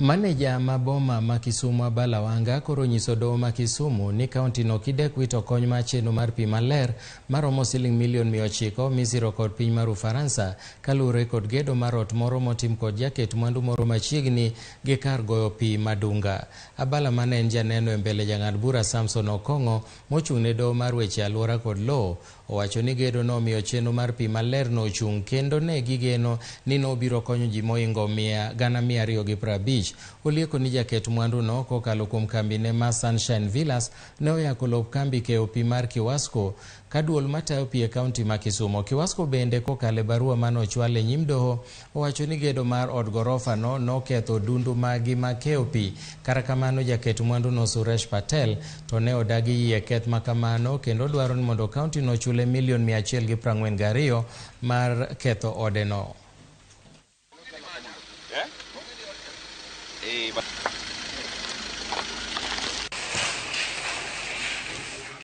Maneja ma boma ma Kisumu Abala Wanga koro onyiso doho ma Kisumu ni kaunti no kidek wito kony mar chenro mar pi maler maromo siling milion 900 misiro kod piny mar Ufaransa kaluwore kod gedo mar ot moro motim kod jaket mwandu moro machiegni gi kar goyo pi Madunga. Abala mane en janeno e mbele jang'ad bura Samson Okong'o mochung' ne doho mar weche alwora kod lowo owacho ni gedo no omiyo chenro mar pi maler no ochung' kendo ne gigeno ni nobiro konyo ji mohingo 250,000. Olieko ni jaket mwandu no kokalo kuom kambine ma Sunshine Villas ne oyako lop kambi keyo pi mar Kiwasco ka duol matayo pi e kaunti ma Kisumu. Kiwasco bende kokalo e barua mane ochwal e nyim doho owacho ni gedo mar od gorofa no noketho odundu magi mag keyo pi. Kata kamano jaket mwandu no Suresh Patel to ne odagi yie keth makamano kendo dwaro ni mondo kaunti no ochule milion 142 mar ketho ode no.